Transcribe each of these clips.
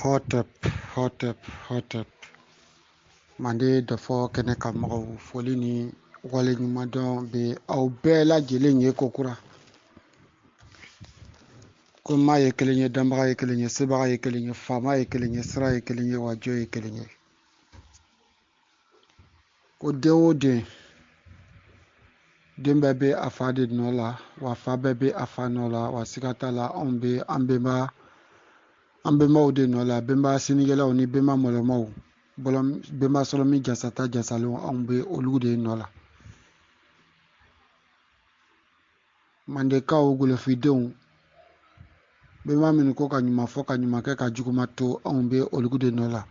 Hotep, Hotep, Hotep. Mande dɔfɔ kɛnɛ kan mɔgɔw, foli ni waleɲumandɔn bɛ aw bɛɛ lajɛlen ye kokura. Ko maa ye kelen ye, danbaga ye kelen ye, sebaga ye kelen ye, faama ye kelen ye, sira ye kelen ye, wa jo ye kelen ye. Ko den o den, den bɛɛ bɛ a fa de nɔ la, wa fa bɛɛ bɛ a fa nɔ la, wa siga t'a la, anw bɛ an bɛnba, an bɛnbaw de nɔ la, bɛnba sinikɛlaw ni bɛnba mɔlɔmaw, bɛnba sɔlɔmi jasata jasalenw, anw bɛ olu de nɔ la. Mandekaw, golofidenw, bɛnba minnu ko ka ɲuman fɔ, ka ɲuman kɛ, ka juguman to, anw bɛ olu de nɔ la.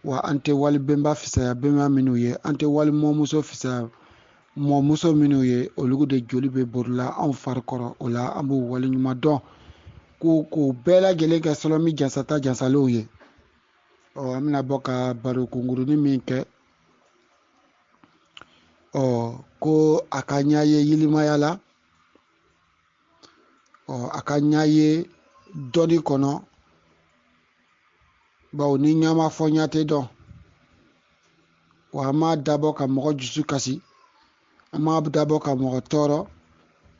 Wa an tɛ wali bɛnba fisaya bɛnba minnu ye, an tɛ wali mɔmuso fisaya mɔmuso minnu ye, olu de joli bɛ borila anw fari kɔrɔ. O la an b'u wali ɲuman dɔn k'u bɛɛ lajɛlen kɛ sɔlɔmi jasata jasalenw ye. An bɛna bɔ ka baro kunkurunin min kɛ, ko a ka ɲa ye yilimaya la, a ka ɲa ye dɔnni kɔnɔ, bawo ni ɲa ma fɔ ɲa tɛ dɔn. Wa an m'a dabɔ ka mɔgɔ dusu kasi, an m'a dabɔ ka mɔgɔ tɔɔrɔ,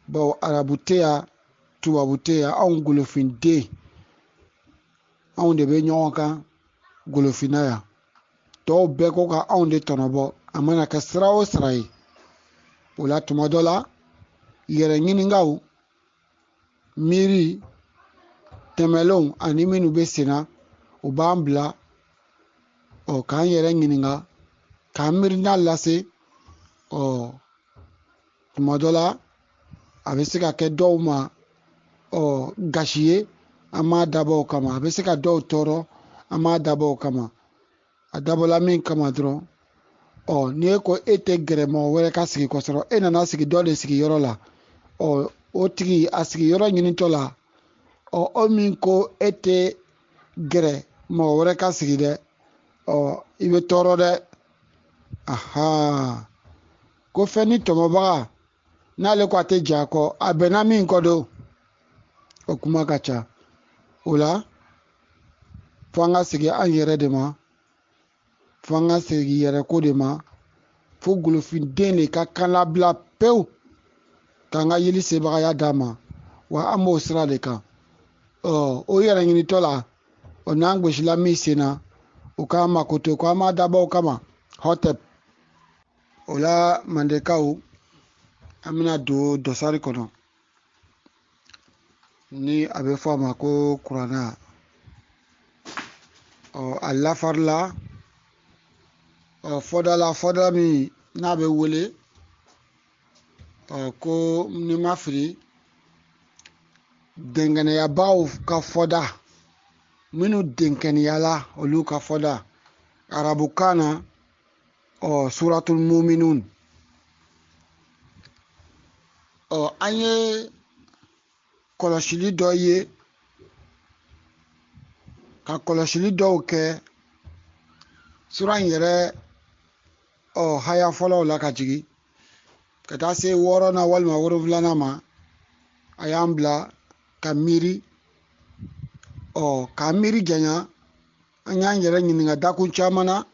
bawo arabu tɛ yan, tubabu tɛ yan, anw golofinden, anw de bɛ ɲɔgɔn kan golofinna yan. Tɔw bɛɛ ko ka anw de tɔnɔbɔ, a mana kɛ sira o sira ye. O la tuma dɔ la, yɛrɛ ɲininkaw, miiri tɛmɛlenw ani minnu bɛ sen na, u b'an bila, k'an yɛrɛ ɲininka, k'an miirina lase. Tuma dɔ la, a bɛ se ka kɛ dɔw ma, gasi ye, an m'a dabɔ o kama. A bɛ se ka dɔw tɔɔrɔ, an m'a dabɔ o kama. A dabɔla min kama dɔrɔn, n'i ko e tɛ gɛrɛ mɔgɔ wɛrɛ ka sigi kɔsɔrɔ, e nana sigi dɔ de sigiyɔrɔ la, o tigi a sigiyɔrɔ ɲinitɔ la, o min ko e tɛ gɛrɛ mɔgɔ wɛrɛ ka sigi dɛ, i bɛ tɔɔrɔ dɛ. Aha, ko fɛn ni tɔmɔbaga n'ale ko a tɛ jɛ a kɔ, a bɛnna min kɔ don, o kuma ka ca. O la fo an ka segin an yɛrɛ de ma, fo an ka segin yɛrɛ ko de ma, fo golofinden de ka kan labila pewu k'an ka yeli sebagaya d'a ma. Wa an b'o sira de kan. O yɛrɛ ɲinitɔ la, n'an gosila min sen na, o k'an makoto, ko an m'a dabɔ o kama. Hotep. O la mandekaw, an bɛna don dɔsari kɔnɔ, ni a bɛ fɔ a ma ko kuranna. A lafarila, fɔda la, fɔda min n'a bɛ wele, ko ni ma fili, denkɛnɛyabaaw ka fɔda, minnu denkɛnɛyala olu ka fɔda, arabukan na, suratul muminun. An ye kɔlɔsili dɔ ye, ka kɔlɔsili dɔw kɛ sura in yɛrɛ, haya fɔlɔw la ka jigin ka taa se 6nan walima 7nan ma. A y'an bila ka miiri, k'an miiri janya, an y'an yɛrɛ ɲininka dakun caman na.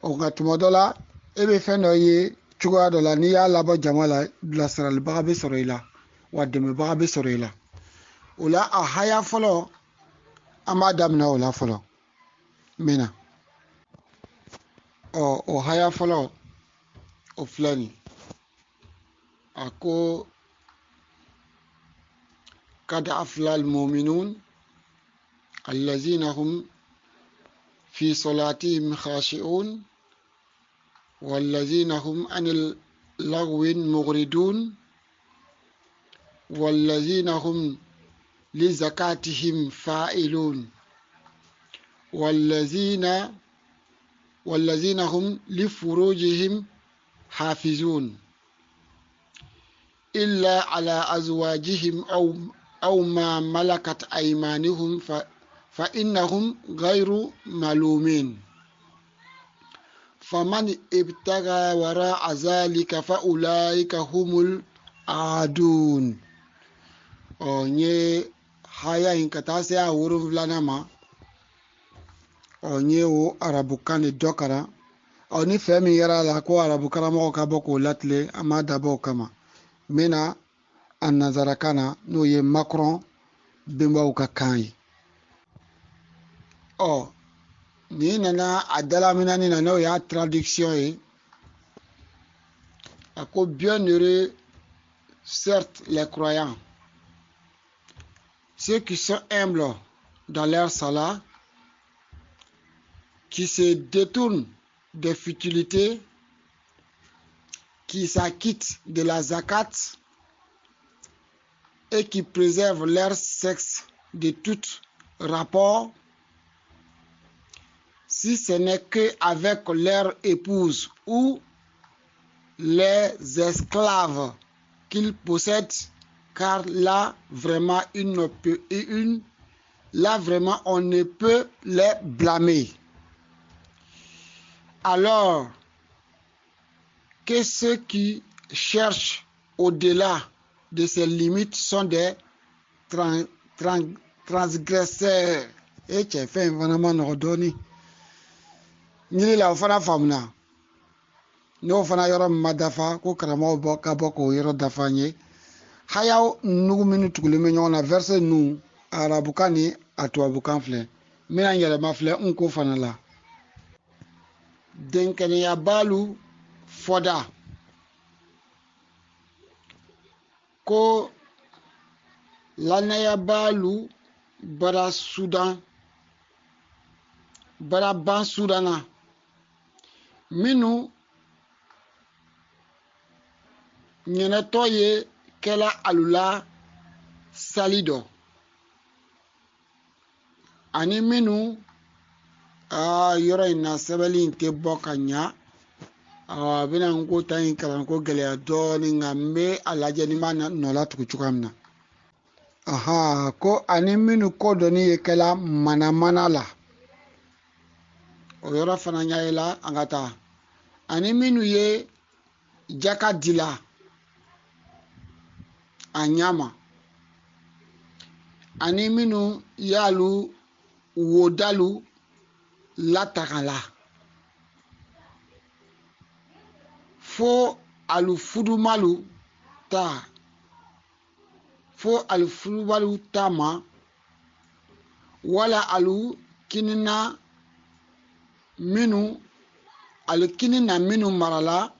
Nka tuma dɔ la, e bɛ fɛn dɔ ye cogoya dɔ la, n'i y'a labɔ jama la, bilasiralibaga bɛ sɔrɔ i la, wa dɛmɛbaga bɛ sɔrɔ i la. O la a haya fɔlɔ, an b'a daminɛ o la fɔlɔ. N bɛ na. O haya fɔlɔ, o filɛ nin ye. A ko kad afla al-mu'minun allazina hum fi salatihim khashi'un wallazina hum anil lagwin mughridun wallazina hum li zakatihim fa'ilun wallazina hum li furujihim hafizun illa ala azwajihim aw ma malakat aymanuhum fa innahum ghayru malumin faman ibtaga wara'a zalika fa ulaika humul adun. N ye haya in ka taa se a 7nan ma. Ɔ n ye o arabukan de dɔ kalan. Ɔ ni fɛn min yera a la ko arabu karamɔgɔ ka bɔ k'o latilen, an b'a dabɔ o kama. N bɛna a nanzarakan na, n'o ye Macron benbaw ka kan ye. Ɔ nin nana a dalaminani na, n'o y'a traduction ye. A ko bienheureux certes les croyants, ceux qui sont humbles dans leur salat, qui se détournent des futilités, qui s'acquittent de la zakat et qui préservent leur sexe de tout rapport, si ce n'est que avec leur épouse ou les esclaves qu'ils possèdent, car là vraiment on ne peut les blâmer. Alors que ceux qui cherchent au-delà de ces limites sont des transgresseurs. E cɛ, fɛn in fana ma nɔgɔ dɔɔni. Ɲini la, o fana faamuna. N'o fana yɔrɔ min ma dafa, ko karamɔgɔw bɔ ka bɔ k'o yɔrɔ dafa n ye. Hayaw nugu minnu tugulen bɛ ɲɔgɔn na, verset ninnu arabukan ni a tubabukan filɛ. N bɛna n yɛrɛ mafilɛ n ko fana la. Denkɛnɛyabalu fɔda ko lanayabalu bara Sudan, bara ban Sudan na, minnu ɲɛnɛtɔ ye kɛla alu la sali dɔ, ani minnu yɔrɔ in na sɛbɛnni in tɛ bɔ ka ɲa. A bɛna n ko ta in kalanko gɛlɛya dɔɔni, nka n bɛ a lajɛ ni n b'a nɔ latugu cogoya min na. Aha, ko ani minnu kɔdɔnni ye kɛla manamana la, o yɔrɔ fana ɲɛ yela, an ka taa. Ani minnu ye jaka dila a ɲa ma, ani minnu y'alu wodalu latagala fo alu fudumalu ta, fo alu fudumalu ta ma, wala alu kinina minnu, alu kinina minnu marala,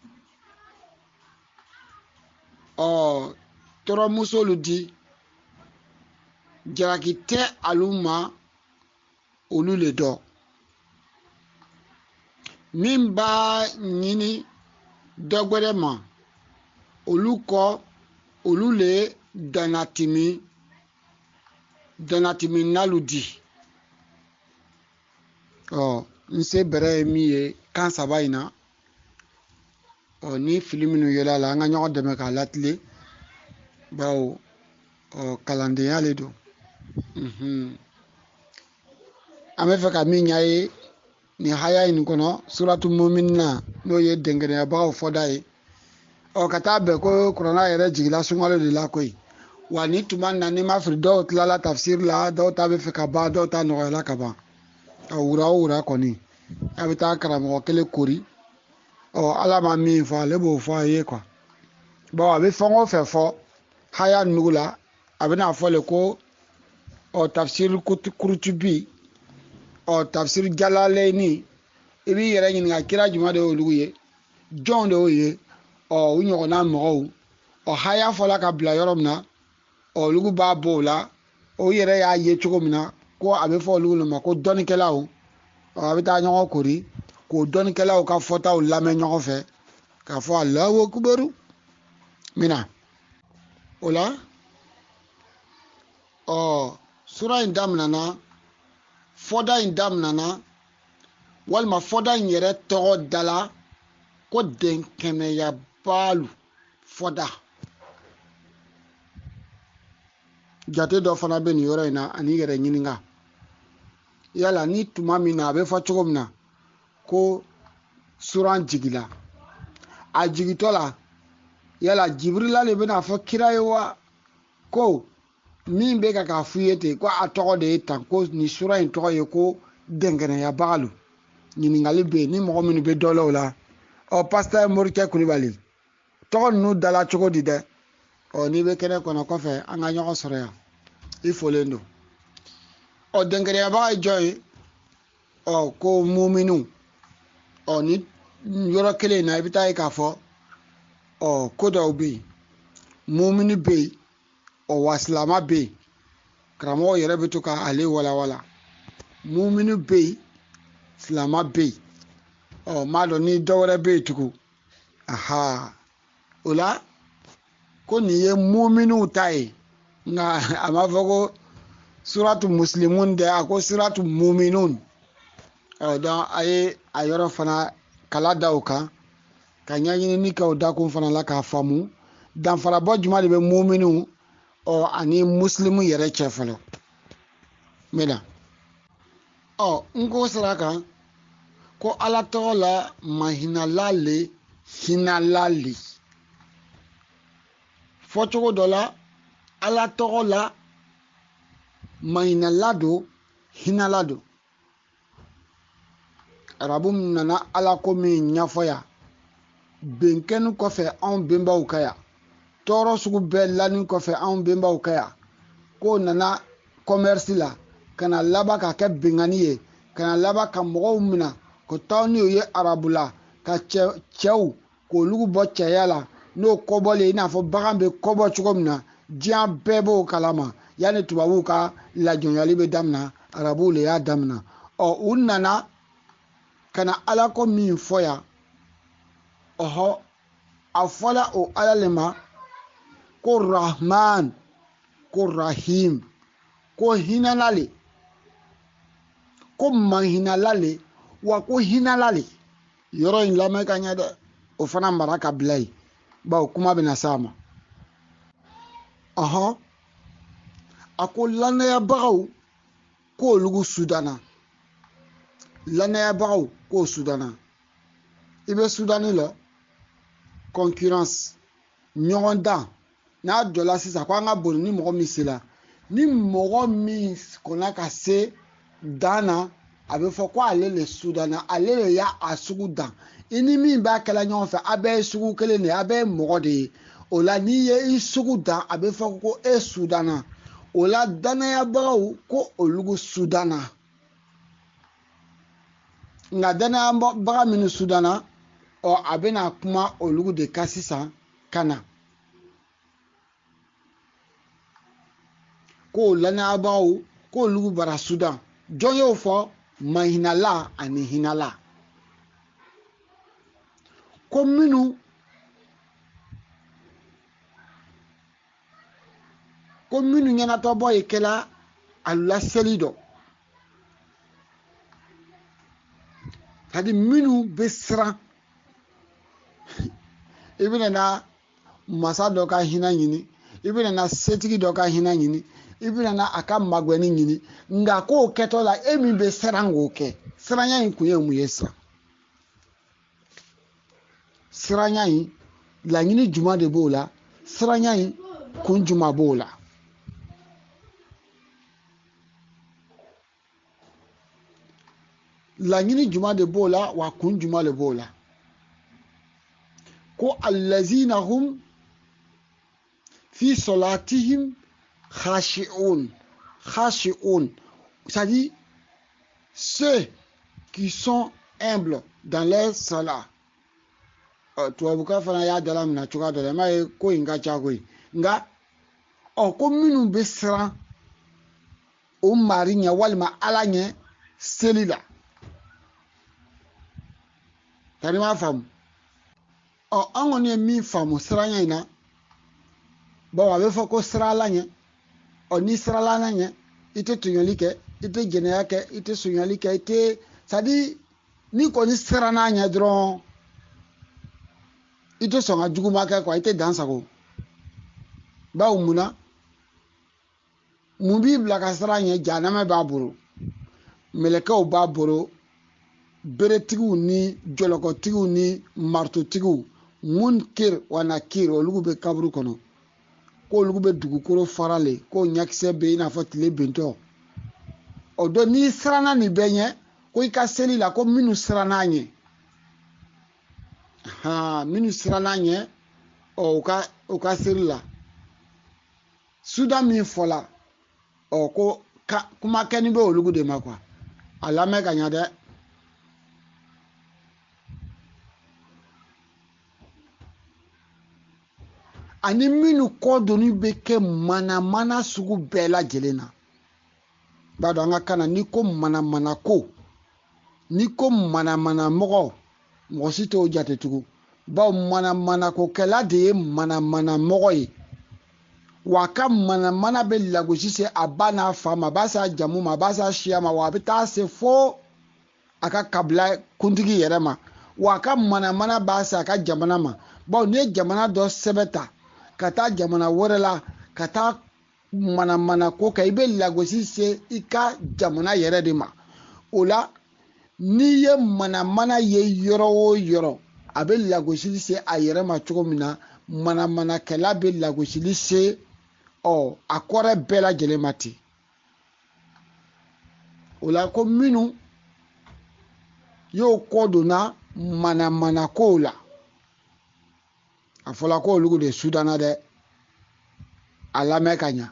ɔ tɔɔrɔmusolu di, jalaki tɛ alu ma olu le dɔn. Min b'a ɲini dɔ gbɛrɛ ma olu kɔ, olu le danatiminalu di. Ɔ n se bɛrɛ ye min ye kan saba in na. Ɔ ni fili minnu yela la, an ka ɲɔgɔn dɛmɛ k'a latilen, bawo ɔ kalandenya le don. An bɛ fɛ ka min ɲɛ ye nin haya in kɔnɔ, suratu muminina, n'o ye denkɛnɛyabagaw fɔda ye. Ɔ ka taa bɛn ko kuranna yɛrɛ jigila sunkalo de la koyi. Wa ni tuma na, n'i ma fili, dɔw tilala tafsiri la, dɔw ta bɛ fɛ ka ban, dɔw ta nɔgɔyala ka ban. Ɔ wura o wura kɔni, a bɛ taa karamɔgɔ kelen kori. Ɔ Ala ma min fɔ, ale b'o fɔ a ye quoi. Bon, a bɛ fɛn o fɛn fɔ haya nugu la, a bɛna fɔ le ko ɔ tafsiri kurutubi, ɔ tafsiri jalaleini. I b'i yɛrɛ ɲininka, kira jumɛn de y'olu ye, jɔn de y'o ye, ɔ u ɲɔgɔnna mɔgɔw. Ɔ haya fɔla ka bila yɔrɔ min na, ɔ olu b'a bɔ o la, o yɛrɛ y'a ye cogo min na ko a bɛ fɔ olu ma ko dɔnnikɛlaw. Ɔ a bɛ taa ɲɔgɔn kori k'o dɔnnikɛlaw ka fɔtaw lamɛn ɲɔgɔn fɛ k'a fɔ Alahu akubaru. Mina o la, ɔ sura in daminɛna, fɔda in daminɛna, walima fɔda in yɛrɛ tɔgɔ dala ko denkɛnɛyabalu fɔda. Jate dɔ fana bɛ nin yɔrɔ in na, ani yɛrɛ ɲininka yala ni tuma min na a bɛ fɔ cogo min na ko suran jigila, a jigitɔ la yala Jibirila de bɛna fɔ kira ye wa ko min bɛ ka k'a f'i ye ten ko a tɔgɔ de ye tan, ko nin sura in tɔgɔ ye ko dɛnkɛnɛyabagalu ɲininkali bɛ yen ni mɔgɔ minnu bɛ dɔ la o la. Ɔ pasitɛri Morikɛ Kulibali tɔgɔ ninnu dala cogo di dɛ? Ɔ n'i bɛ kɛnɛ kɔnɔ kɔfɛ an ka ɲɔgɔn sɔrɔ yan, i folen don. Ɔ dɛnkɛnɛyabaga ye jɔn ye? Ɔ ko muminu. Ɔ ni yɔrɔ kelen in na i bɛ taa ye k'a fɔ ɔ ko dɔw bɛ yen, mumini bɛ yen, ɔ wa silama bɛ yen. Karamɔgɔ yɛrɛ bɛ to ka ale walawala. Mumini bɛ yen, silama bɛ yen. Ɔ n m'a dɔn ni dɔ wɛrɛ bɛ yen tugun. Aha, o la ko nin ye muminiw ta ye, nka a ma fɔ ko suratu muslimun dɛ, a ko suratu muminun. Ɔ donc a ye a yɔrɔ fana kala da o kan ka ɲɛɲinini kɛ o dakun fana la k'a faamu danfarabɔ jumɛn de bɛ muminiw ɔ ani muslimu yɛrɛ cɛ fɔlɔ. N bɛ na. Ɔ n ko sira kan ko Ala tɔgɔ la mahinala le hinala le. Fɔcogo dɔ la Ala tɔgɔ la mahinala don, hinala don. Arabu nana Ala ko min ɲɛfɔ yan, benkɛni kɔfɛ anw benbaw ka yan, tɔɔrɔ sugu bɛɛ lani kɔfɛ anw benbaw ka yan, k'o nana commerce la ka na laban ka kɛ bengani ye, ka na laban ka mɔgɔw minɛ ka taa n'u ye arabu la, ka cɛw k'olu bɔ cɛya la n'o kɔbɔlen i n'a fɔ bagan bɛ kɔbɔ cogo min na, diɲɛ bɛɛ b'o kalama. Yanni tubabuw ka lajɔnyali bɛ daminɛ, arabuw le y'a daminɛ. Ɔ u nana ka na Ala ko min fɔ yan, ɔhɔ a fɔla o Ala le ma ko Rahman, ko Rahim, ko hinala le, ko mahinala le, wa ko hinala le. Yɔrɔ in lamɛn ka ɲɛ dɛ, o fana mara ka bila yen, bawo kuma bɛna s'a ma. Ɔhɔ a ko lanayabagaw k'olu sudana, lanayabagaw k'o sudana. I bɛ sudani lɔ concurrence, ɲɔgɔn dan n'a jɔla sisan ko an ka boli ni mɔgɔ min sera, ni mɔgɔ min kɔnna ka se dan na, a bɛ fɔ ko ale le sudana, ale le y'a a sugu dan. I ni min b'a kɛla ɲɔgɔn fɛ, a bɛɛ ye sugu kelen de ye, a bɛɛ ye mɔgɔ de ye. O la n'i ye i sugu dan, a bɛ fɔ ko e sudana. O la danayabagaw ko olu sudana. Nka danayabaga minnu sudana, ɔ a bɛna kuma olu de kan sisan ka na ko lanayabagaw k'olu bara sudan. Jɔn y'o fɔ? Mahinala ani hinala. Ko minnu ɲɛnatɔbɔ ye kɛla a laseli dɔ, c'est-à-dire minnu bɛ siran. I bɛna na masa dɔ ka hinɛ ɲini, i bɛna na setigi dɔ ka hinɛ ɲini, i bɛna na a ka magɛnni ɲini, nka k'o kɛtɔ la e min bɛ siran k'o kɛ, siranya in kun ye mun ye sisan? Siranya in laɲini jumɛn de b'o la? Siranya in kun jumɛn b'o la? Laɲini jumɛn de b'o la wa kun jumɛn de b'o la? Ko allazina hum fi salatihim khashi'un, khashi'un, c'est-à-dire ceux qui sont humbles dans leur salat. Tubabukan fana y'a dala minɛ cogoya dɔ la, i m'a ye ko in ka ca koyi. Nka ɔ ko minnu bɛ siran o mari ɲɛ walima Ala ɲɛ seli la, tari m'a faamu. Ɔ an kɔni ye min faamu siranya in na, bawo a bɛ fɔ ko siran Ala ɲɛ. Ɔ n'i siranna Ala ɲɛ, i tɛ tɔɲɔli kɛ, i tɛ jɛnɛya kɛ, i tɛ sonyali kɛ, i tɛ, c'est-à-dire n'i kɔni siranna a ɲɛ dɔrɔn, i tɛ sɔn ka juguman kɛ quoi, i tɛ dan sago. Bawo mun na? Mun b'i bila ka siran ɲɛ? Jahanama b'a bolo, mɛlɛkɛw b'a bolo, beretigiw ni jɔlɔkɔtigiw ni maritotigiw, munkir wa nakir, olu bɛ kaburu kɔnɔ, k'olu bɛ dugukolo fara le, k'o ɲakisɛ bɛ i n'a fɔ tile bentɔ. O don n'i siranna nin bɛɛ ɲɛ, ko i ka seli la, ko minnu siranna ɲɛ, minnu siranna ɲɛ, ɔ u ka seli la. Suda min fɔla, ɔ ko kuma kɛni bɛ olu de ma quoi. A lamɛn ka ɲa dɛ. Ani minnu kɔ donni bɛ kɛ manamana sugu bɛɛ lajɛlen na. B'a dɔn an ka kan na, n'i ko manamana ko, n'i ko manamana mɔgɔ, mɔgɔ si t'o jate tugun. Bawo manamanakokɛla de ye manamana mɔgɔ ye. Wa a ka manamana bɛ lagosi se a ba n'a fa ma, a b'a se a jamu ma, a b'a se a siya ma, wa a bɛ taa se fo a ka kabila kuntigi yɛrɛ ma. Wa a ka manamana b'a se a ka jamana ma. Bawo n'i ye jamana dɔ sɛbɛn ta ka taa jamana wɛrɛ la, ka taa manamana ko kɛ, i bɛ lagosi se i ka jamana yɛrɛ de ma. O la, n'i ye manamana ye yɔrɔ o yɔrɔ, a bɛ lagosili se a yɛrɛ ma cogo min na, manamanakɛla bɛ lagosili se ɔ a kɔrɔ bɛɛ lajɛlen ma ten. O la ko minnu y'o kɔ donna manamana kow la, a fɔla ko olu de sudanna dɛ. A lamɛn ka ɲa.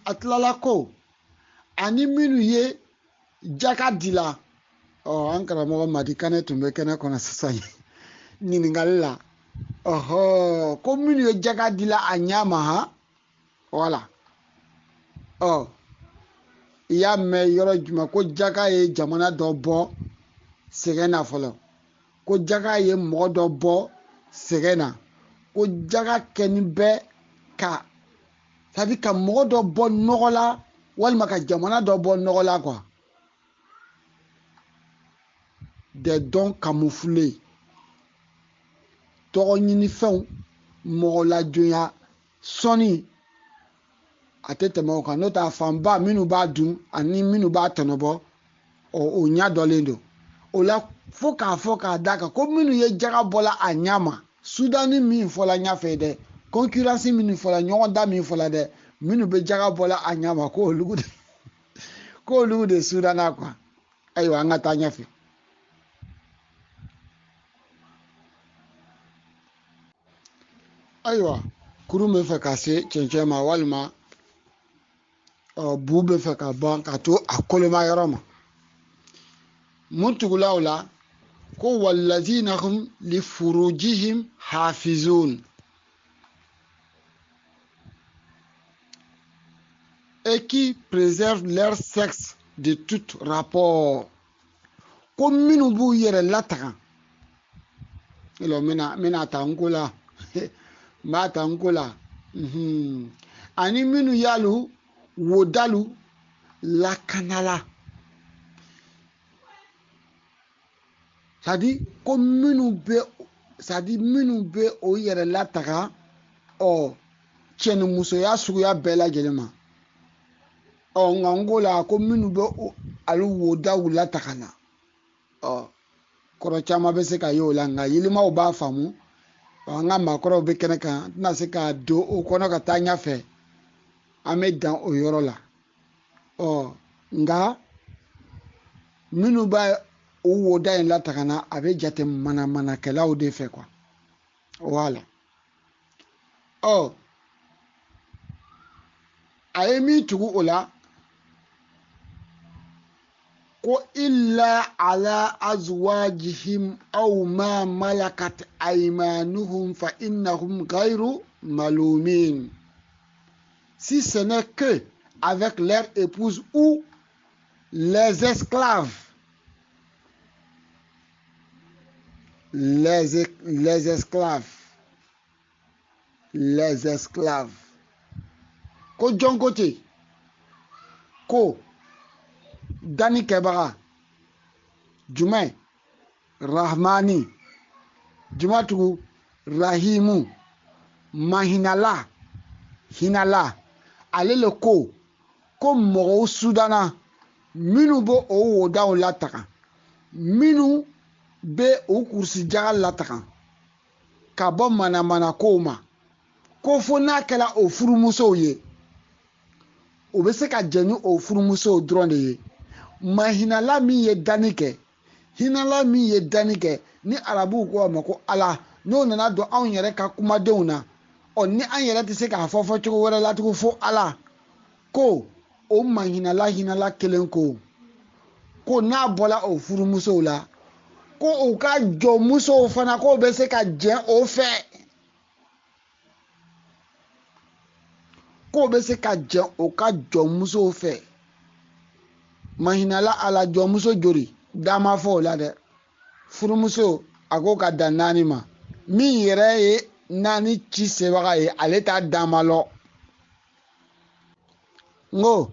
A tilala ko ani minnu ye jaka dila, ɔ an karamɔgɔ Madi Kanɛ tun bɛ kɛnɛ kɔnɔ sisan ɲininkali la. Ɔhɔ, ko minnu ye jaka dila a ɲa ma, han, wala. Ɔ i y'a mɛn yɔrɔ jumɛn ko jaka ye jamana dɔ bɔ sɛgɛn na fɔlɔ, ko jaka ye mɔgɔ dɔ bɔ sɛgɛn na, ko jaka kɛni bɛ ka, c'est-à-dire ka mɔgɔ dɔ bɔ nɔgɔ la, walima ka jamana dɔ bɔ nɔgɔ la quoi. Des dons camouflés, tɔgɔ ɲinifɛnw, mɔgɔ lajonya sɔnni, a tɛ tɛmɛ o kan. N'o tɛ a fanba minnu b'a dun ani minnu b'a tɔnɔbɔ, o ɲɛ dɔlen don. O la fo k'a fɔ k'a d'a kan ko minnu ye jaga bɔla a ɲɛ ma, sudani min fɔla ɲɛfɛ dɛ, concurrence min fɔla, ɲɔgɔn da min fɔla dɛ, minnu bɛ jaga bɔla a ɲɛ ma, k'olu de sudana quoi. Ayiwa, an ka taa ɲɛfɛ. Ayiwa, kurun bɛ fɛ ka se cɛncɛn ma, walima ɔ bu bɛ fɛ ka ban ka to a koloma yɔrɔ ma. Mun tugula o la, ko walazina hum li furujihim hafizun, et qui préservent leur sexe de tout rapport. Ko minnu b'u yɛrɛ lataga, n bɛna ta n ko la, n b'a ta n ko la, ani minnu y'alu wodalu lakanala, c'est-à-dire ko minnu bɛ, c'est-à-dire minnu bɛ o yɛrɛ lataga ɔ cɛnimusoya suguya bɛɛ lajɛlen ma. Ɔ nka n ko la ko minnu bɛ alu wodaw lataga la, ɔ kɔrɔ caman bɛ se ka ye o la, nka yilimaw b'a faamu. An ka maakɔrɔw bɛ kɛnɛ kan, an tɛna se ka don o kɔnɔ ka taa ɲɛfɛ, an bɛ dan o yɔrɔ la. Ɔ nka minnu b'a o woda in latagana, a bɛ jate manamanakɛlaw de fɛ quoi. Wala. Ɔ a ye min tugu o la, ko illa ala azwajihim aw ma malakat aymanuhum fa innahum ghayru malumin. Si ce n'est que avec leur épouse ou les esclaves, les esclaves, les esclaves. Ko jɔn ko ten, ko danni kɛbaga jumɛn? Rahmani juma tugu, Rahimu mahinala hinala, ale le ko mɔgɔw sudana minnu bɛ o wodaw lataga, minnu bɛ o kurusijaga lataga ka bɔ manamana kow ma, ko fo n'a kɛra o furumusow ye, O bɛ se ka jɛn ni o furumusow dɔrɔn de ye. Mahinala min ye danni kɛ, hinala min ye danni kɛ, ni arabuw ko a ma ko Ala, n'o nana don anw yɛrɛ ka kumadenw na, ɔ ni an yɛrɛ tɛ se k'a fɔ fɔcogo wɛrɛ la tugun fo Ala, ko o mahinala hinala kelen ko n'a bɔla o furumusow la, ko u ka jɔnmusow fana k'o bɛ se ka jɛn o fɛ, k'o bɛ se ka jɛn o ka jɔnmusow fɛ. Mahinala Ala jɔnmuso joli da ma fɔ o la dɛ. Furumuso a ko ka dan 4 ma, min yɛrɛ ye 4 ci sebaga ye, ale t'a dan ma lɔ. N ko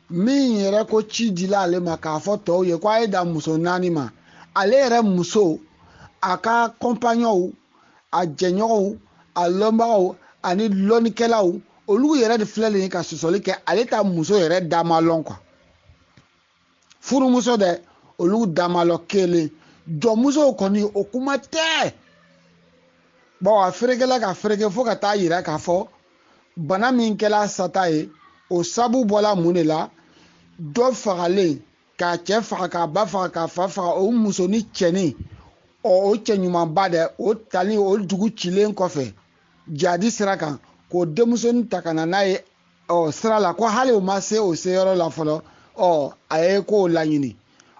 min yɛrɛ ko ci dila ale ma k'a fɔ tɔw ye ko a ye dan muso 4 ma, ale yɛrɛ muso, a ka kɔnpaɲɔw, a jɛɲɔgɔnw, a lɔnbagaw ani lɔnnikɛlaw, olu yɛrɛ de filɛ nin ye ka sɔsɔli kɛ, ale ta muso yɛrɛ da ma lɔn kuwa. Furumuso dɛ, olu da ma lɔn kelen. Jɔnmusow kɔni o kuma tɛ. Bawo a ferekela ka fereke fo ka taa yira k'a fɔ bana min kɛla sata ye, o sabu bɔla mun de la? Dɔ fagalen, k'a cɛ faga, k'a ba faga, k'a fa faga, o muso ni cɛnin, ɔ o cɛ ɲumanba dɛ, o tali o dugu cilen kɔfɛ jadi sira kan, k'o denmusonin ta ka na n'a ye ɔ sira la, ko hali o ma se o seyɔrɔ la fɔlɔ, ɔ a ye k'o laɲini.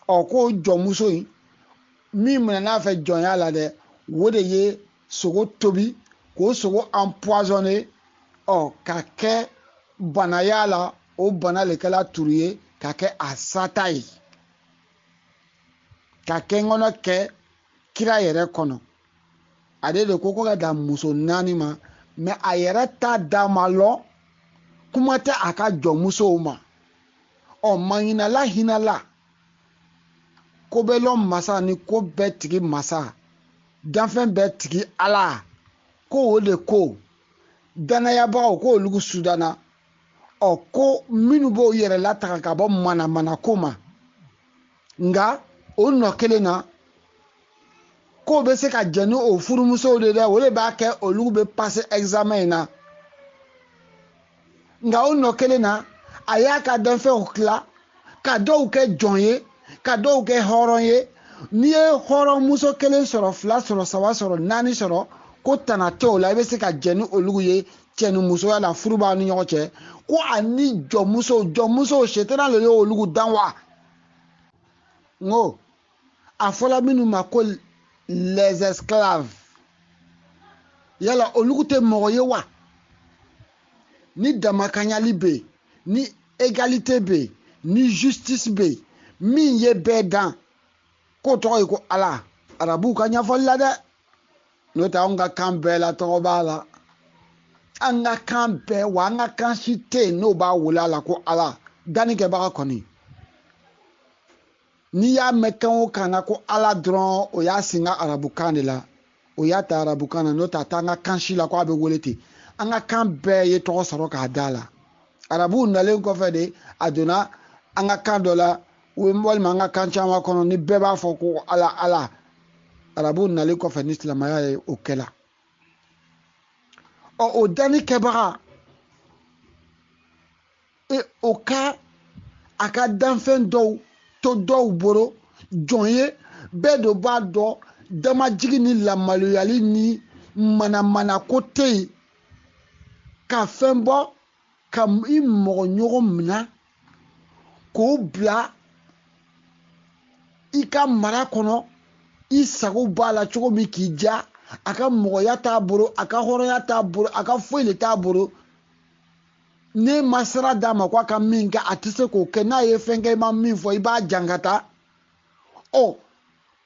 Ɔ k'o jɔnmuso in min minɛ n'a fɛ jɔnya la dɛ, o de ye sogo tobi k'o sogo empoisonné, ɔ ka kɛ banaya la, o bana le kɛla turu ye ka kɛ a sata ye, ka kɛ ŋɔnɔ kɛ kira yɛrɛ kɔnɔ. Ale de ko ka dan muso 4 ma, mɛ a yɛrɛ ta da ma lɔ, kuma tɛ a ka jɔnmusow ma. Ɔ mahinala hinala, ko bɛ lɔn masa ni ko bɛɛ tigi masa, danfɛn bɛɛ tigi Ala, ko o de ko danayabagaw ko olu sudana. Ɔ ko minnu b'o yɛrɛ lataga ka bɔ manamana ko ma, nka o nɔ kelen na k'o bɛ se ka jɛn ni o furumusow de dɛ, o de b'a kɛ olu bɛ passer examen in na. Nka o nɔ kelen na, a y'a ka danfɛnw tila ka dɔw kɛ jɔn ye, ka dɔw kɛ hɔrɔn ye. N'i ye hɔrɔnmuso 1 sɔrɔ, 2 sɔrɔ, 3 sɔrɔ, 4 sɔrɔ, ko tana tɛ o la, i bɛ se ka jɛn ni olu ye cɛ ni musoya la, furu b'aw ni ɲɔgɔn cɛ. Ko ani jɔnmuso, jɔnmuso setana de y'olu dan wa? N ko a fɔla minnu ma ko les esclaves, yala olu tɛ mɔgɔ ye wa? Ni damakanyali bɛ yen, ni égalité bɛ yen, ni justice bɛ yen, min ye bɛɛ dan, k'o tɔgɔ ye ko Ala. Arabuw ka ɲɛfɔli la dɛ, n'o tɛ anw ka kan bɛɛ la tɔgɔ b'a la. An ka kan bɛɛ wa, an ka kan si tɛ yen n'o b'a wele a la ko Ala. Dannikɛbaga kɔni, n'i y'a mɛn kan o kan na ko Ala dɔrɔn, o y'a singa arabukan de la, o y'a ta arabukan na, n'o tɛ a t'an ka kan si la ko a bɛ wele ten. An ka kan bɛɛ ye tɔgɔ sɔrɔ k'a da la. Arabuw nalen kɔfɛ de, a donna an ka kan dɔ la, walima an ka kan caman kɔnɔ, ni bɛɛ b'a fɔ ko Ala Ala. Arabuw nalen kɔfɛ ni silamɛya ye o kɛla. Ɔ o danni kɛbaga, e o ka a ka danfɛn dɔw to dɔw bolo jɔn ye, bɛɛ de b'a dɔn damajigi ni lamaloyali ni manamana ko tɛ yen, ka fɛn bɔ ka i mɔgɔ ɲɔgɔn minɛ k'o bila i ka mara kɔnɔ, i sago b'a la cogo min k'i diya, a ka mɔgɔya t'a bolo, a ka hɔrɔnya t'a bolo, a ka foyi de t'a bolo. Ne ma sira d'a ma k'a ka min kɛ, a tɛ se k'o kɛ. N'a ye fɛn kɛ, i ma min fɔ, i b'a jankata. Ɔ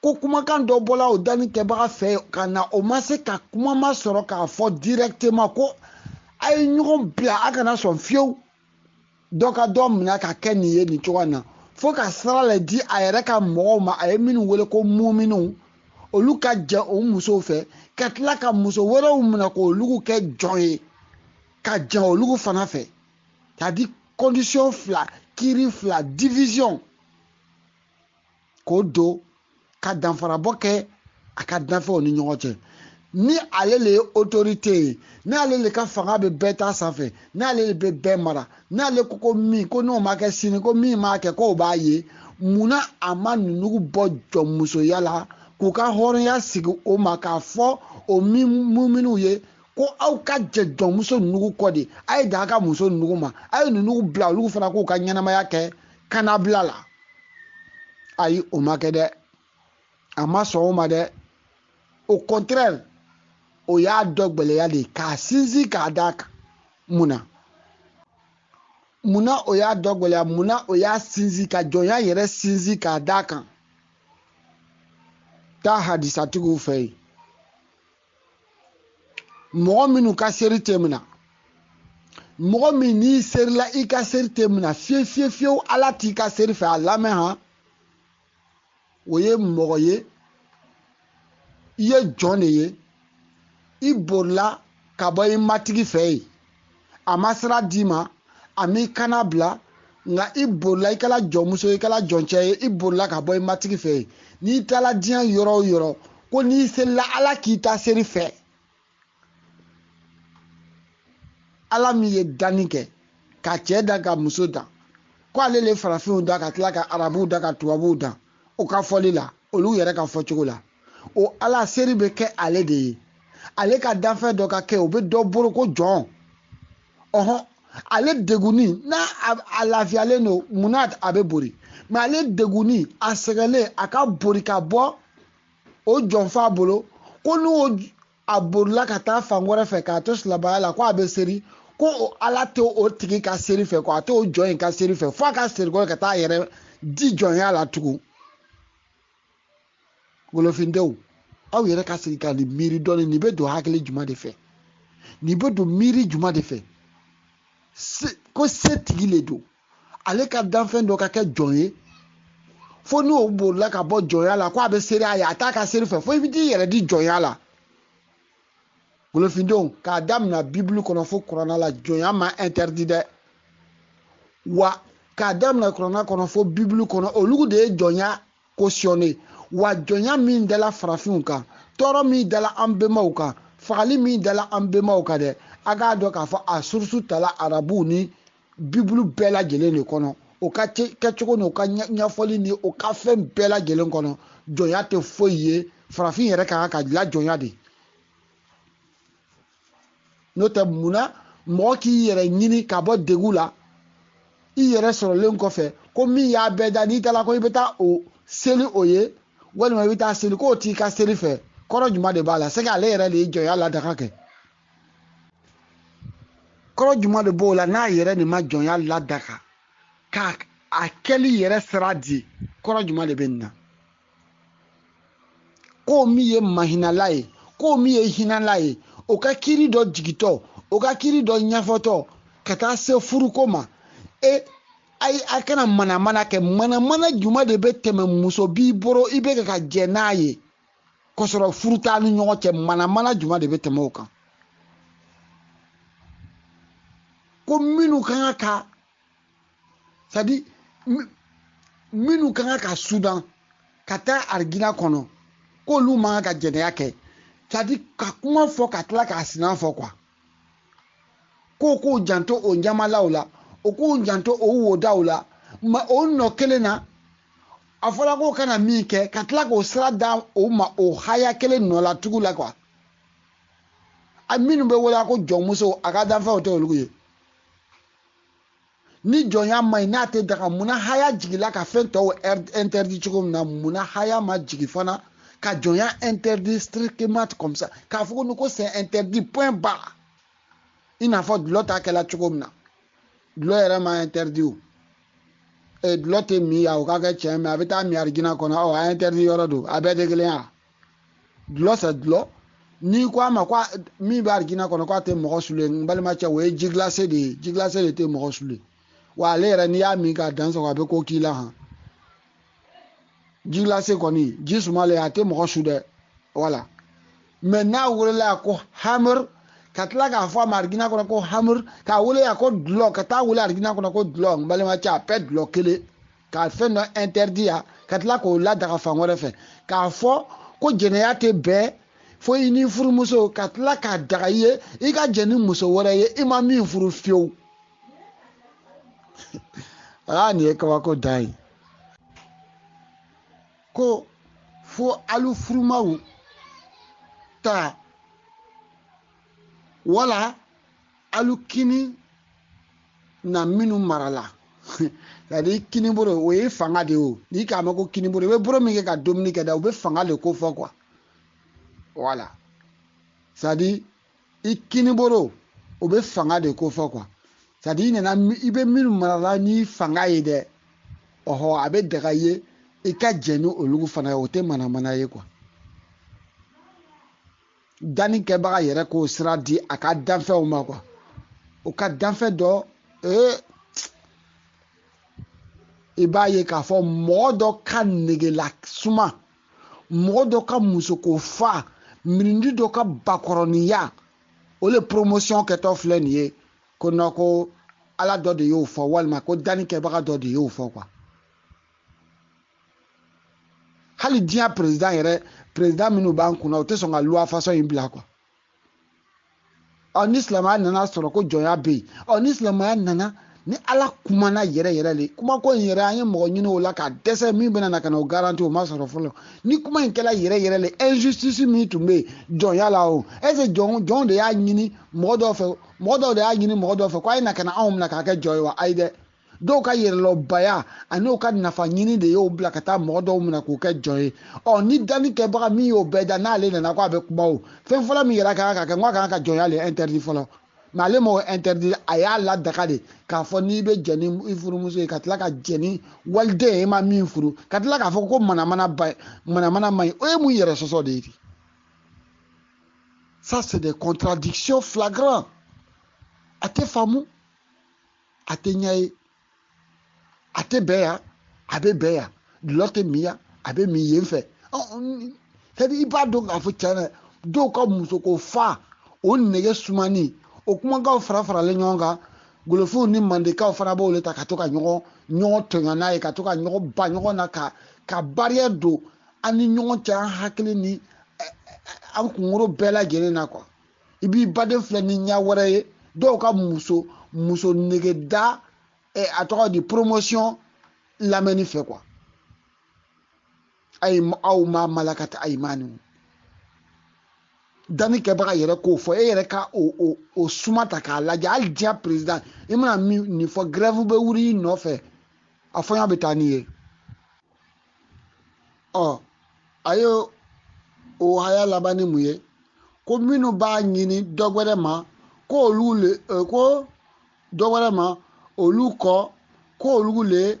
ko kumakan dɔ bɔla o danni kɛbaga fɛ ka na, o ma se ka kuma ma sɔrɔ k'a fɔ directement ko a ye ɲɔgɔn bila, a kana sɔn fiyewu dɔ ka dɔ minɛ ka kɛ nin ye nin cogoya in na, fo ka sira le di a yɛrɛ ka mɔgɔw ma, a ye minnu wele ko muminiw, olu ka jɛ o musow fɛ, ka tila ka muso wɛrɛw minɛ k'olu kɛ jɔn ye, ka jɛn olu fana fɛ. C'est-à-dire condition 2, kiiri 2, division, k'o don ka danfarabɔ kɛ a ka danfɛnw ni ɲɔgɔn cɛ. Ni ale le ye autorité ye, n'ale le ka fanga bɛ bɛɛ ta sanfɛ, n'ale le bɛ bɛɛ mara, n'ale ko ko min ko n'o ma kɛ sini ko min m'a kɛ k'o b'a ye, munna a ma ninnu bɔ jɔnmusoya la k'u ka hɔrɔnya sigi o ma k'a fɔ o minnu ye ko aw ka jɛ jɔnmuso ninnu kɔ de, a ye dan a ka muso ninnu ma, a ye ninnu bila olu fana k'u ka ɲɛnamaya kɛ kannabila la. Ayi, o ma kɛ dɛ, a ma sɔn o ma dɛ. Au contraire, o y'a dɔ gwɛlɛya de k'a sinsin k'a d'a kan. Munna? Munna o y'a dɔ gwɛlɛya? Munna o y'a sinsin ka jɔnya yɛrɛ sinsin k'a d'a kan? Taa hadisatigiw fɛ yen, mɔgɔ minnu ka seri tɛ minɛ, mɔgɔ min n'i serila i ka seri tɛ minɛ fiye fiye fiyewu, Ala t'i ka seri fɛ, a lamɛn han. O ye mɔgɔ ye, i ye jɔn de ye, i bolila ka bɔ i matigi fɛ yen, a ma sira d'i ma, a m'i kana bila, nka i bolila, i kɛla jɔnmuso ye, i kɛla jɔncɛ ye, i bolila ka bɔ i matigi fɛ yen. N'i taara diɲɛ yɔrɔ o yɔrɔ, ko n'i selila Ala k'i ta seri fɛ, Ala min ye danni kɛ ka cɛ dan ka muso dan, ko ale le farafinw da ka tila ka arabuw da ka tubabuw dan, o ka fɔli la, olu yɛrɛ ka fɔcogo la, o Ala seri bɛ kɛ ale de ye. Ale ka danfɛn dɔ ka kɛ, o bɛ dɔ boro ko jɔn. Ɔhɔn, ale degunni n'a a lafiyalen don, munna a bɛ bori? Mɛ ale degunni, a sɛgɛnlen, a ka bori ka bɔ o jɔnfa bolo, ko n'o a bolila ka taa fan wɛrɛ fɛ k'a to silamɛya la, ko a bɛ seri, ko o Ala tɛ o tigi ka seri fɛ, ko a tɛ o jɔn in ka seri fɛ, f'a ka seri kɔ ka taa a yɛrɛ di jɔnya la tugun. Wolofindenw, aw yɛrɛ ka sigi ka nin miiri dɔɔni, nin bɛ don hakili jumɛn de fɛ? Nin bɛ don miiri jumɛn de fɛ? Ko setigi le don, ale ka danfɛn dɔ ka kɛ jɔn ye, fo n'o bolila ka bɔ jɔnya la ko a bɛ seri a ye, a t'a ka seri fɛ, fo i bɛ t'i yɛrɛ di jɔnya la. Wolofindenw, k'a daminɛ Bibulu kɔnɔ fo kuranna la, jɔnya ma interdit dɛ. Wa k'a daminɛ kuranna kɔnɔ fo Bibulu kɔnɔ, olu de ye jɔnya cautionné. Wa jɔnya min dala farafinw kan, tɔɔrɔ min dala an bɛnbaw kan, fagali min dala an bɛnbaw kan dɛ, a k'a dɔn k'a fɔ a source tala arabuw ni Bibulu bɛɛ lajɛlen de kɔnɔ. O ka kɛcogo n'o ka ɲɛfɔli ni o ka fɛn bɛɛ lajɛlen kɔnɔ, jɔnya tɛ foyi ye. Farafin yɛrɛ ka kan ka lajɔnya de. N'o tɛ, munna mɔgɔ k'i yɛrɛ ɲini ka bɔ degun la, i yɛrɛ sɔrɔlen kɔfɛ, ko min y'a bɛɛ da, n'i taara ko i bɛ taa o seli o ye, walima i bɛ taa seli k'o t'i ka seli fɛ, kɔrɔ jumɛn de b'a la? C'est que ale yɛrɛ de ye jɔnya ladaga kɛ. Kɔrɔ jumɛn de b'o la n'a yɛrɛ de ma jɔnya ladaga k'a a kɛli yɛrɛ sira di? Kɔrɔ jumɛn de bɛ nin na? Ko min ye mahinala ye, ko min ye hinɛla ye, o ka kiiri dɔ jigitɔ, o ka kiiri dɔ ɲɛfɔtɔ ka taa se furuko ma, e ayi, a kana manamana kɛ. Manamana jumɛn de bɛ tɛmɛ muso b'i bolo i bɛ ka jɛ n'a ye k'a sɔrɔ furu t'a ni ɲɔgɔn cɛ? Manamana jumɛn de bɛ tɛmɛ o kan? Ko minnu ka kan ka, c'est à dire minnu ka kan ka sudan ka taa arigina kɔnɔ, k'olu man kan ka jɛnɛya kɛ, c'est à dire ka kuma fɔ ka tila k'a sinan fɔ quoi, k'o k'o janto o ɲamalaw la, o k'o janto o wodaw la, ma o nɔ kelen na a fɔra k'o kana min kɛ, ka tila k'o sira da o ma o haya kelen nɔ la tugun la quoi. A minnu bɛ wele ko jɔnmuso, a ka danfɛnw tɛ olu ye. Ni jɔnya ma ɲi, n'a tɛ daga, munna haya jigila ka fɛn tɔw interdit cogo min na, munna haya ma jigin fana ka jɔnya interdit strictement comme ça, k'a fɔ ko c'est interdit point barre, i n'a fɔ dulɔ ta kɛla cogo min na? Dulɔ yɛrɛ ma interdit o, dulɔ tɛ min yan, o ka kɛ tiɲɛ, mɛ a bɛ taa min arijinɛ kɔnɔ, ɔ a interdit yɔrɔ don, a bɛɛ tɛ kelen ye. Dulɔ c'est dulɔ. N'i ko a ma ko min bɛ arijinɛ kɔnɔ k'a tɛ mɔgɔ sule, n balimacɛ, o ye ji glacé de ye. Ji glacé de tɛ mɔgɔ sule. Wa ale yɛrɛ, n'i y'a min k'a dan sɔgɔ, a bɛ ko k'i la han. Ji glacé kɔni, ji sumalen, a tɛ mɔgɔ su dɛ, wala. Mɛ n'a welela ko hamur, ka tila k'a fɔ a ma arijinɛ kɔnɔ ko hamur, k'a wele a ko dulɔ, ka taa wele arijinɛ kɔnɔ ko dulɔ, n balimacɛ, a bɛɛ dulɔ kelen. K'a fɛn dɔ interdit yan, ka tila k'o ladaga fan wɛrɛ fɛ, k'a fɔ ko jɛnɛya tɛ bɛn. Fo i n'i furumuso ka tila k'a daga i ye i ka jɛn ni muso wɛrɛ ye i ma min furu fiyewu. Aa, nin ye kabako dan ye. Ko fo alu furumaw ta wala alu kini na minnu mara la. C'est-à-dire kinibolo, o ye fanga de ye o. N'i k'a mɛn ko kinibolo, i bɛ bolo min kɛ ka dumuni kɛ dɛ, o bɛ fanga de ko fɔ quoi. Voilà. C'est-à-dire i kinibolo, o bɛ fanga de ko fɔ quoi. C'est-à-dire i nana i bɛ minnu mara la ni fanga ye dɛ, ɔhɔ, a bɛ daga i ye i ka jɛn ni olu fana ye, o tɛ manamana ye quoi. Danni kɛbaga yɛrɛ k'o sira di a ka danfɛnw ma quoi. O ka danfɛn dɔ, i b'a ye k'a fɔ mɔgɔ dɔ ka negela suma, mɔgɔ dɔ ka musoko fa, mirindi dɔ ka bakɔrɔniya, o le promotion kɛtɔ filɛ nin ye ko non ko ala dɔ de y'o fɔ walima ko danni kɛbaga dɔ de y'o fɔ quoi. Hali diɲɛ président yɛrɛ, président minnu b'an kunna, o tɛ sɔn ka loi façon in bila quoi. Ɔ ni silamɛya nana sɔrɔ ko jɔnya bɛ yen, ɔ ni silamɛya nana ni ala kumana yɛrɛ yɛrɛ de, kumako in yɛrɛ an ye mɔgɔ ɲini o la ka dɛsɛ, min bɛna na ka na o garanti o ma sɔrɔ fɔlɔ. Ni kuma in kɛla yɛrɛ yɛrɛ de, injustice min tun bɛ yen jɔnya la o, est ce que jɔn de y'a ɲini mɔgɔ dɔw fɛ, mɔgɔ dɔw de y'a ɲini mɔgɔ dɔw fɛ ko a ye na ka na anw minɛ k'a kɛ jɔn ye wa? Ayi dɛ, dɔw ka yɛrɛlɔbaya ani u ka nafa ɲini de y'o bila ka taa mɔgɔ dɔw minɛ k'o kɛ jɔn ye. Ɔ ni danni kɛbaga min y'o bɛɛ da, n'ale nana ko a bɛ kuma o, fɛn fɔlɔ min yɛrɛ kan ka kɛ, n ko a kan ka jɔnya le interdit fɔlɔ. Mais ale m'o interdit, a y'a ladaga de k'a fɔ n'i bɛ jɛn ni i furumuso ye ka tila ka jɛn ni waliden ye i ma min furu, ka tila k'a fɔ ko manamana ba manamana man ɲi, o ye mun yɛrɛ sɔsɔ de ye? Ça c'est des contradictions flagrantes. A tɛ faamu, a tɛ ɲɛ ye, a tɛ bɛn yan, a bɛ bɛn yan, dɔlɔ tɛ min yan, a bɛ min yen fɛ. C'est-à-dire i b'a dɔn k'a fɔ tiɲɛ na dɔw ka musoko fa o nɛgɛ sumani, o kumakanw fara faralen ɲɔgɔn kan, golofinw ni mandekaw fana b'olu ta ka to ka ɲɔgɔn tɔɲɔ n'a ye, ka to ka ɲɔgɔn ba ɲɔgɔn na, ka barrière don an ni ɲɔgɔn cɛ, an hakili ni an kunkolo bɛɛ lajɛlen na quoi. I b'i baden filɛ ni ɲɛ wɛrɛ ye, dɔw ka muso nege da a tɔgɔ di promotion lamɛnni fɛ quoi. Ayi aw ma malakata ayimani, danni kɛbaga yɛrɛ k'o fɔ, e yɛrɛ ka o suma ta k'a lajɛ. Hali diɲɛ président i mana min nin fɔ, grève bɛ wuli i nɔfɛ, a fɔɲɔ bɛ taa n'i ye. Ɔ a ye o haya laban ni mun ye? Ko minnu b'a ɲini dɔ wɛrɛ ma, ko olu le ko dɔ wɛrɛ ma olu kɔ, ko olu le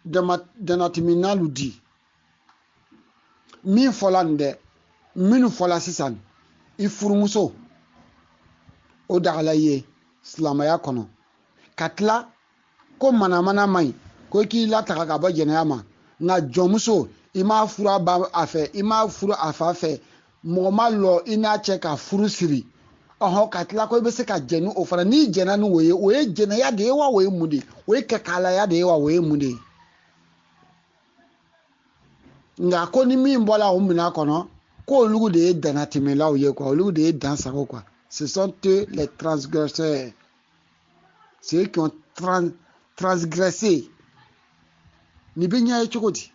danatimiнаlu di. Min fɔla nin dɛ, minnu fɔla sisan, i furumuso o dagala i ye silamɛya kɔnɔ, ka tila ko manamana man ɲi, ko i k'i lataga ka bɔ jɛnɛya ma, nka jɔnmuso i m'a furu a ba a fɛ, i m'a furu a fa fɛ, mɔgɔ ma lɔ i n'a cɛ ka furu siri, ɔhɔn, ka tila ko i bɛ se ka jɛn ni o fana. N'i jɛnna ni o ye, o ye jɛnɛya de ye wa o ye mun de ye? O ye kɛkalaya de ye wa o ye mun de ye? Nka ko ni min bɔla o minɛn kɔnɔ, ko olu de ye dannatɛmɛlaw ye quoi, olu de ye dansago quoi. Ce sont eux les transgresseurs, ceux qui ont transgressé. Nin bɛ ɲɛ ye cogo di?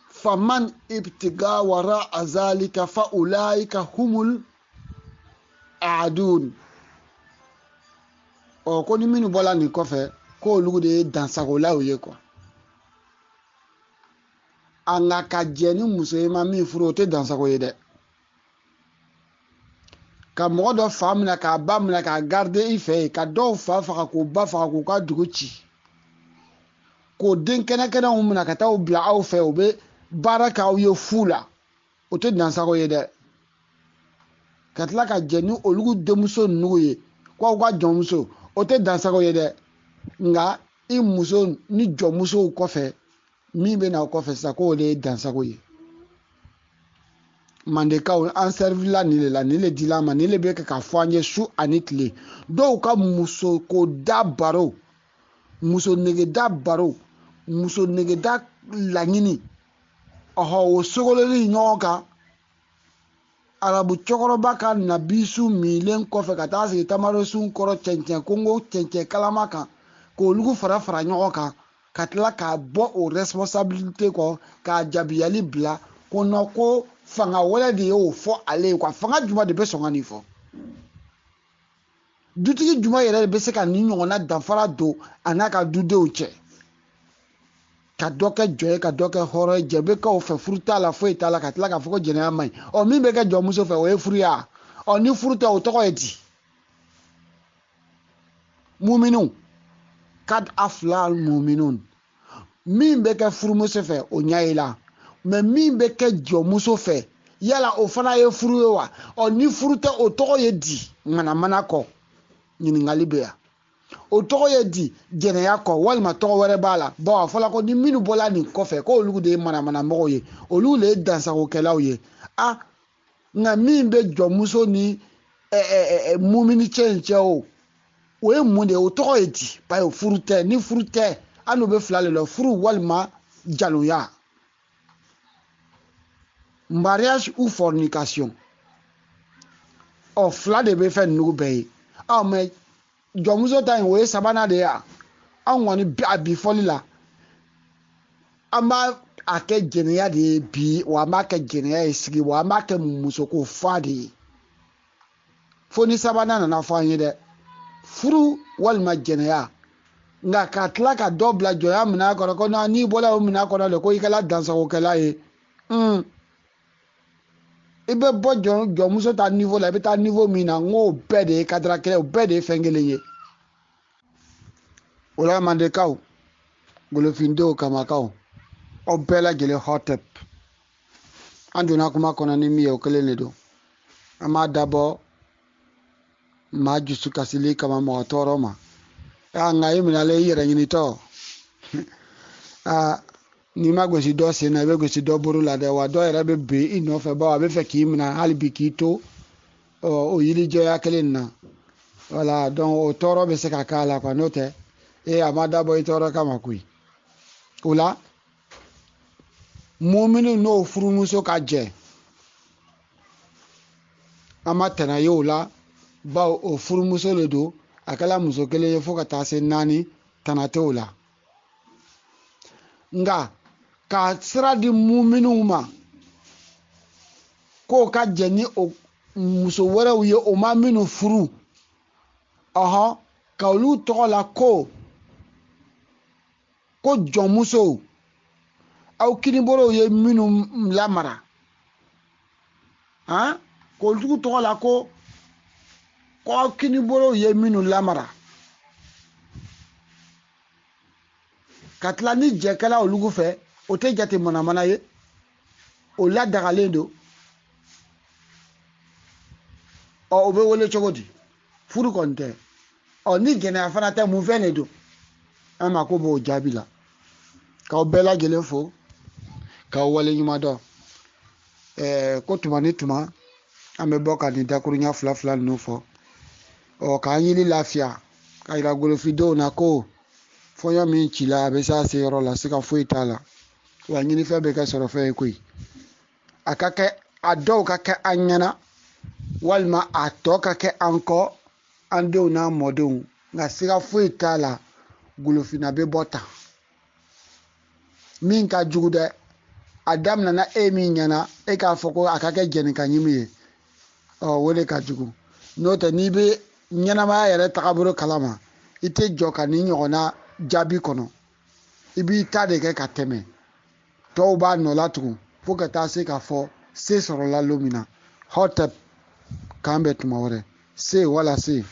Faman ibtiga wara azalika fa ulaika humul aadun. Ɔ ko ni minnu bɔla nin kɔfɛ, ko olu de ye dansagolaw ye quoi. A nka ka jɛ ni muso ye ma min furu, o tɛ dansago ye dɛ. Ka mɔgɔ dɔ fa minɛ k'a ba minɛ k'a garder i fɛ yen, ka dɔw fa faga k'u ba faga k'u ka dugu ci, k'o den kɛnɛkɛnɛw minɛ ka taa u bila aw fɛ, u bɛ baara k'aw ye fu la, o tɛ dansago ye dɛ. Ka tila ka jɛ ni olu denmuso ninnu ye ko aw ka jɔnmuso, o tɛ dansago ye dɛ. Nka i muso ni jɔnmusow kɔfɛ, min bɛ na o kɔfɛ sisan, k'o de ye dansago ye. Mandekaw an sɛrivila nin de la, nin de dila an ma, nin de bɛ kɛ k'a fɔ an ye su ani tile. Dɔw ka musoko da baro, muso negeda baro, muso negeda laɲini, ɔhɔ, o sogololi ɲɔgɔn kan. Arabu cɛkɔrɔba ka nabisu minlen kɔfɛ ka taa sigi tamarosun kɔrɔ cɛncɛn kongo cɛncɛn kalama kan, k'olu fara fara ɲɔgɔn kan, ka tila k'a bɔ o responsabilité kɔ, k'a jabiyali bila ko non, ko fanga wɛrɛ de y'o fɔ ale ye quoi. Fanga jumɛn de bɛ sɔn ka nin fɔ? Dutigi jumɛn yɛrɛ de bɛ se ka nin ɲɔgɔnna danfara don a n'a ka dudenw cɛ, ka dɔ kɛ jɔn ye, ka dɔ kɛ hɔrɔn ye? Jɛ bɛ k'aw fɛ, furu t'a la, foyi t'a la, ka tila k'a fɔ ko jɛnɛya man ɲi. Ɔ, min bɛ kɛ jɔnmuso fɛ, o ye furu ye wa? Ɔ, ni furu tɛ, o tɔgɔ ye di? Muminu kad afla muminun. Min bɛ kɛ furumuso fɛ, o ɲɛ ye la, mɛ min bɛ kɛ jɔnmuso fɛ, yala o fana ye furu ye wa? Ɔ, ni furu tɛ, o tɔgɔ ye di? Ŋanamana kɔ, ɲininkali bɛ yan. O tɔgɔ ye di? Jɛnɛya kɔ, walima tɔgɔ wɛrɛ b'a la? Bawo a fɔla ko ni minnu bɔla nin kɔfɛ, ko olu de ye manamanamɔgɔw ye, olu de ye dansagokɛlaw ye. A nka min bɛ jɔnmuso ni mumini cɛ in cɛ, o ye mun de ye? O tɔgɔ ye di? Bawo furu tɛ. Ni furu tɛ, an n'o bɛ fila de la, furu walima jaloya, mariage ou fornication. Ɔ, fila de bɛ fɛn ninnu bɛɛ ye. Ɔ, mɛ jɔnmuso ta in, o ye sabanan de ye. Anw kɔni, a bi fɔli la, an b'a a kɛ jɛnɛya de ye bi, wa an b'a kɛ jɛnɛya ye sigi, wa an b'a kɛ musoko fa de ye, fo ni sabanan nana fɔ an ye dɛ, furu walima jɛnɛya. Nka ka tila ka dɔ bila jɔnya minɛn kɔnɔ, ko n'i bɔra o minɛn kɔnɔ de, ko i kɛla dansagokɛla ye. I bɛ bɔ jɔnmuso ta niveau la, i bɛ taa niveau min na, n k'o bɛɛ de ye kadara kelen, o bɛɛ de ye fɛn kelen ye. O la, mandekaw, golofindenw, kamakaw, aw bɛɛ lajɛlen, hɔtɛp. An donna kuma kɔnɔ ni min ye, o kelen de don. An b'a dabɔ maa dusu kasili kama, mɔgɔ tɔɔrɔ ma. Nka i minɛlen i yɛrɛ ɲinitɔ, aa, n'i ma gosi dɔ sen na, i bɛ gosi dɔ bolo la dɛ. Wa dɔ yɛrɛ bɛ bin i nɔfɛ, bawo a bɛ fɛ k'i minɛ hali bi k'i to o yirijɔya kelen in na. Wala, donc o tɔɔrɔ bɛ se ka k'a la quoi. N'o tɛ, ee, a ma dabɔ i tɔɔrɔ kama koyi. O la, mumini n'o furumuso ka jɛ, an ma tɛnɛ ye o la, bawo o furumuso de don. A kɛla muso kelen ye fo ka taa se naani, tana tɛ o la. Nka ka sira di muminiw ma k'o ka jɛ ni o muso wɛrɛw ye, o ma minnu furu, ɔhɔn, ka olu tɔgɔ la ko jɔnmusow, aw kinibolow ye minnu lamara, han, k'olu tɔgɔ la ko aw kinibolow ye minnu lamara, ka tila ni jɛkɛla olu fɛ, o tɛ jate manamana ye, o ladagalen don. Ɔ, o bɛ wele cogo di? Furu kɔni tɛ. Ɔ, ni jɛnɛya fana tɛ, mun fɛn de don? An mako b'o jaabi la. K'aw bɛɛ lajɛlen fo, k'aw waleɲuman dɔn. Ko tuma ni tuma an bɛ bɔ ka nin dakuruɲa fila fila ninnu fɔ, ɔ, k'an yiri lafiya, ka yira golofindenw na ko fɔɲɔ min cila, a bɛ se a se yɔrɔ la, siga foyi t'a la. Wa ɲinifɛn bɛ kɛ sɔrɔfɛn ye koyi. A ka kɛ, a dɔw ka kɛ an ɲɛna, walima a tɔ ka kɛ an kɔ, an denw n'an mɔdenw. Nka siga foyi t'a la, golofinna bɛ bɔ tan. Min ka jugu dɛ, a daminɛna e min ɲɛna, e k'a fɔ ko a ka kɛ jɛnikaɲimi ye, ɔ, o de ka jugu. N'o tɛ, n'i bɛ ɲɛnamaya yɛrɛ tagabolo kalama, i tɛ jɔ ka nin ɲɔgɔnna jaabi kɔnɔ. I b'i ta de kɛ ka tɛmɛ, tɔw b'a nɔ la tugun, fo ka taa se k'a fɔ se sɔrɔla lon min na. Hɔtɛp, k'an bɛn tuma wɛrɛ. Se wala se.